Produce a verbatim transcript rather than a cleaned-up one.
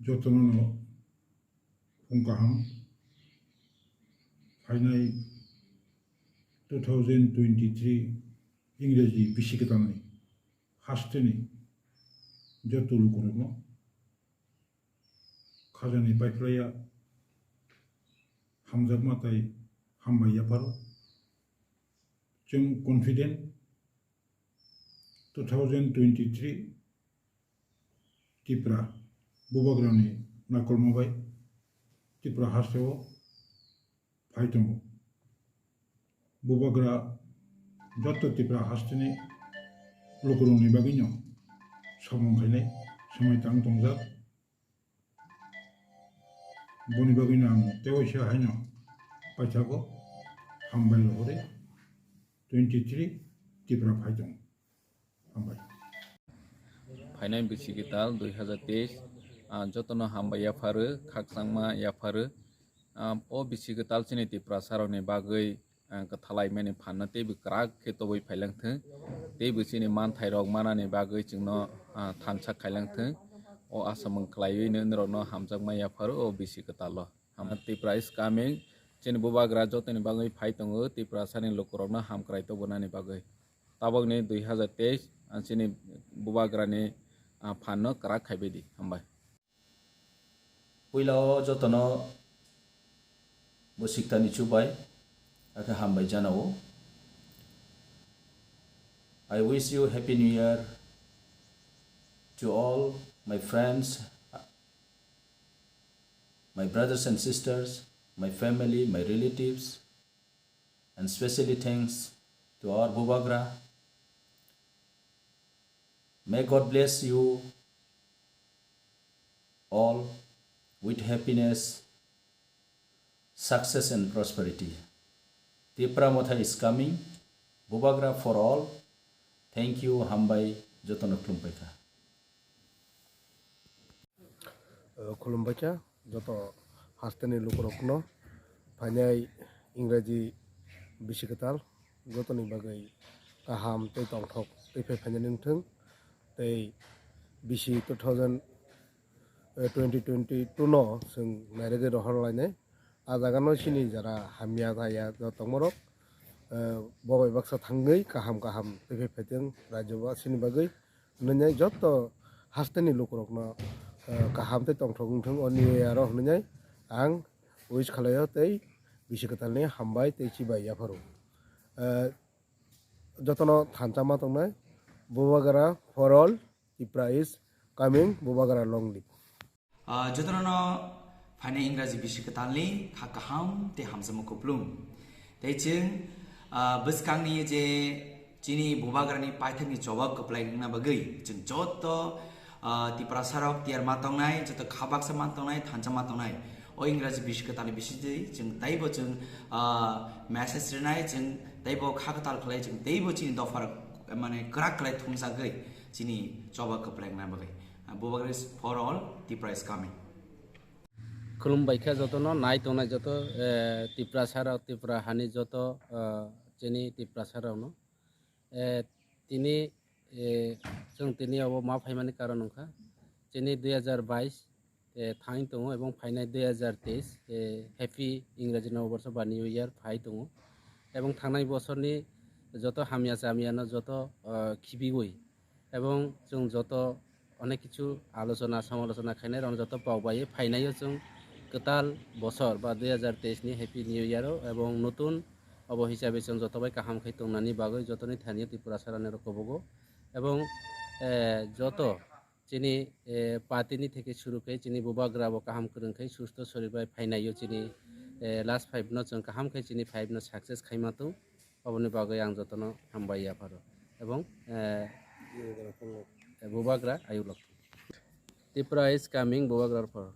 Jotono no phung kaham. Phainai two thousand twenty-three Ingreji bisi kwtalni hasteni joto lukurokno khajani paiphlaiya hamjakma tai hambai yapharo. Chwng confident two thousand twenty-three Tipra bubagrani nakolma bai Tipra hasteo phai tongo. Bubagra joto Tipra hasteni lukurokni bagwino samung khainai swmai tang tongjak. Boni bagwino ang tewaisa haino paithago hambai rohorwi twenty-three Tipra phai tongo. Hambai. Phainai bisi kwtal dui hazar teis, ah, jotono hambai yapharo, khakchangma yapharo. Ah, o bisi kwtal chini Tiprasarokni bagwi, ah, kwthalaimani phanno teibo kwrak khe tobwi phailang thung. Teibo chini manthairok manani bagwi chwngno, ah, thansa khailang thung. O asamung khlaiwi nini rokno hamjakma yapharo o bisi kwtalo. Hambai Tipra is coming. Chini bubagra jotoni bagwi phai tongo, Tiprasani lukurokno hamkrai tobonani bagwi. Tabokni dui hazar teis, ah, chini bubagrani, ah, phanno kwrak khaibai di. Hambai. Puila o jotono bo siktani chubai, akhe hambai janao. I wish you Happy New Year to all my friends, my brothers and sisters, my family, my relatives, and specially thanks to our Bubagra. May God bless you all with happiness, success and prosperity. Tipra Motha is coming. Bubagra for all. Thank you, hambai, jotono khulumpai kha. Eh, khulumbai kha joto hasteni lukurokno. Phainai Ingreji bisi kwtal jotoni bagwi kaham tei tongthok tei phai phainani wngthung. Tei bisi two thousand twenty twenty-two no chwng nairagwi rohor lainai. A jaga no chini jara hamya jaya tongmorok, eh, bo bai baksa thangwi kaham kaham tei phai phaiteng rajyo ba chini bagwi. Hwnwi joto hasteni lukurokno, eh, kaham tei tongthok wngthung oni aro hwnwi ang wish khlaio tei bisi kwtalni hambai tei chibai yapharo. Eh, jotono thansa ma tongnai Bubagra for all. Tipra is coming, Bubagra long live. Ah, jotono no phainai Ingraji bisi kwtalni kha kaham tei hamjakma kuplung. Tei chwng, ah, bwskangni je chini Bubagrani paithakni choba kwplai wngna bagwi chwng joto, ah, Tiprasarok tiyar ma tongnai, joto kha baksa ma tongnai, thansa ma tongnai. O Ingraji bisi kwtalni bisingtwi chwng teibo chwng, ah, message rwnai, chwng teibo kha kwtal khlai, chwng teibo chini dopharok, mane, kwrak khlai thumjagwi chini choba kwplai wngna bagwi. Ah, Bubagra is for all, Tipra is coming. Khulumbai kha jotono, nai tongnai joto, eh, Tiprasarok, Tipra hani joto, eh, chini Tiprasarokno. Eh, tini, eh, chwng tini obo ma phaimani karon wngkha. Chini dui hazar bais, eh, thangwi tongo ebong phainai dui hazar teis, eh, happy Ingraji Noboborsho ba New Year phai tongo. Ebong thangnai bosorni joto hamya chamyano joto, eh, khibiwi ebong chwng joto onek kichu alochona samalochona khainai rok joto pok bai phainaio chwng kwtal bosor ba dui hazar teis ni Happy New Year o ebong notun obo hisabe chwng joto bai kaham khai tongnani bagwi jotoni thani Tripura sarani rok kobogo ebong, eh, joto chini, eh, party ni theke suru khai chini Bubagra bo kaham kwrwng khai susto sorir bai phainaio chini, eh, last five no chwng kaham khai chini five no success khaima tong. Oboni bagwi ang jotono hambai yapharo. Ebong, eh, Bubagra ayuk lok. Tripura is coming, Bubagra for.